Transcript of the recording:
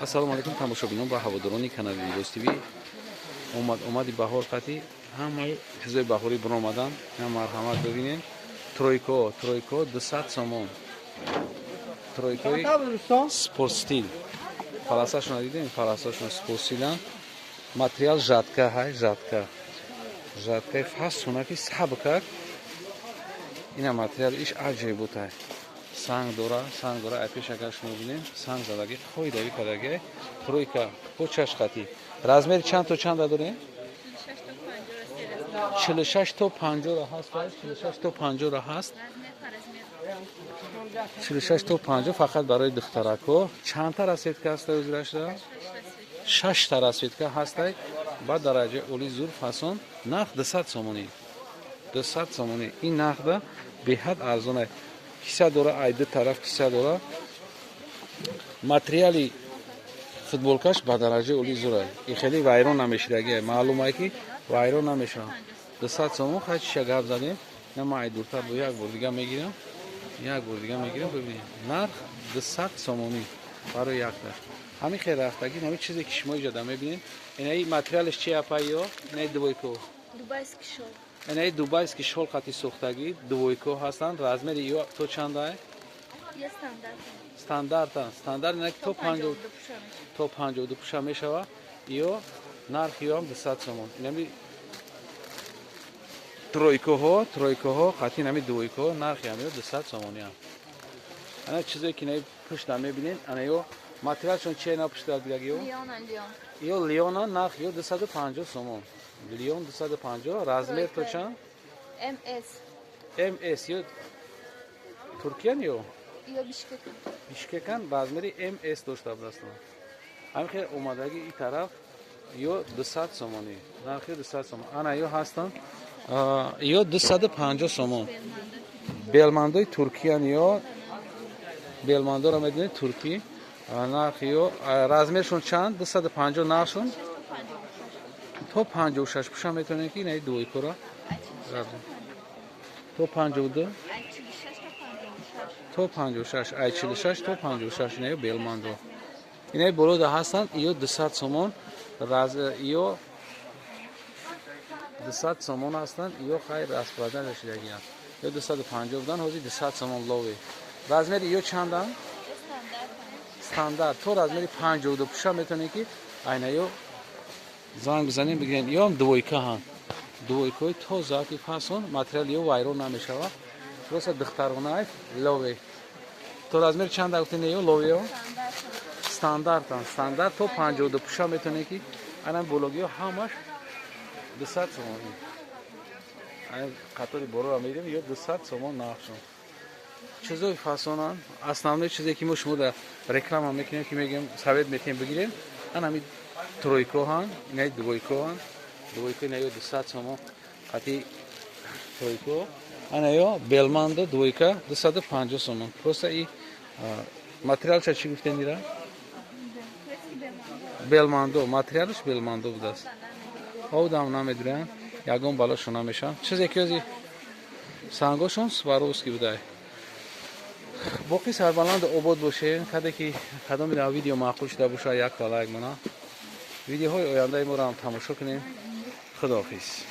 Ассалому алайкум, тамошобинон ва ҳаводорони канали Либос ТВ. Омад омади баҳор, қатӣ ҳамаи чизои баҳорӣ биромадан. Ина, марҳамат, бибинед. Тройко, тройко 200 сомон. Тройкои спорт стиль. Полосашона дидем, полосашона спорт стилан. Материал жатка ҳай, жатка. Жаткаи фасонаки сабкак. Ина, материал иш аҷоибот ҳай. Санг дора, санг дора, ай пеш агар шумо бинем, санг задаги, қоидави кадаги. Тройка почаш қатӣ. Размери чанд то чанда дорем? 46 то 50 ҳаст, 46 то 50 ҳаст. 46 то 50, фақат барои духтаракҳо. Чандта расцветка ҳаста ӯзирашда? Шашта расцветка ҳастай. Ба дараҷаи оли, зур, фасон. Нарх 200 сомонӣ. 200 сомонӣ. Ин нархда беҳад арзонай. Киса дора, ай ду тараф киса дора. Материали футболкаш ба дараҷаи оли зурай. И хеле вайрон намешидаги. Маълумае, ки вайрон намешавад. 200 сомон. Хай, чиша гап задем? На, ман ай дуртар бо як бор дига мегирам. Як бор дига мегирам, бибинем. Нарх 200 сомонӣ барои якташ. Ҳамин хел рафтагӣ, ҳамин чизе, ки шумо иҷода мебинед. Инаи материалаш чи, апа, ё? Инаи двойко. Дубайский шёлк. Инаи дубайский шёлк қати сӯхтагӣ, двойко ҳастанд. Размери ё то чандай? Я стандарт. Стандартан. Стандарт ина то 50, то 52 пуша мешава. Ё нархи ё ҳам 200 сомон. Инами тройкоҳо, тройкоҳо қати нами двойкоҳо, нархи ҳам ё 200 сомониам. Ана чизое, ки наи пушта мебинед, ана ё материалшон чи, на пушта дигаги ё? Леона, Леон. Ё Леона, нарх ё 250 сомон. Леон 250, размер то чанд? МС. МС. Ё Туркиян ё? Ё Бишкек. Бишкекан, размери МС дошта будастанд. Ҳамин хел омадаги и тараф, ё 200 сомонӣ. Нархи 200 сомон. Ана ё ҳастанд. Ё 250 сомон. Белмандои Туркиян ё, белмандоро медонед, туркӣ. Нархи ё, размершон чанд? 250 нархшон. То 56 пуша метавонед, ки инаи двойкора то 52, то 56, ай 46 то 56. Инаё белмандо, инаи болода ҳастанд. Ё 200 сомон, ё 200 сомон ҳастанд. Ё хай, распродажа шидагианд. Ё 250 буданд, ҳозир 200 сомон лови. Размери ё чанданд? Стандарт, то размери 52 пуша метавонед, ки айнаё занг бизанем, бигирем. Ё ҳам двойка ҳанд, двойкаҳои тоза, ки фасон, материал ё вайрон намешавад. Просто духтаронаи лове. То размери чанда гуфтем ё ловео? Стандартан, стандарт, то 52 пуша метавонед, ки ана бологиҳо ҳамаш 200 сомонӣ. Қатори бороро медем, ё 200 сомон нархшон. Чизои фасонанд. Основной чизе, ки мо шумо дар реклама мекунем, ки мегӯем, совет метиҳем, бигирем, ана ҳами тройко ҳанд, инаи двойко ҳанд. Двойко ина ё 200 сомон қати тройко. Ана ё белмандо двойка 250 сомон. Просто и материалша чӣ гуфтем ира? Белмандо, материалаш белмандо будааст. Одам намедурянд, ягон балошо намешаванд. Чизе ки ози сангошон Сваровски будай. Боқӣ сарбаланду обод бошед. Каде ки кадоми видео маъқул шуда боша, якта лайк мона. Видеоҳои ояндаи моро ҳам тамошо кунем. Худоҳофиз.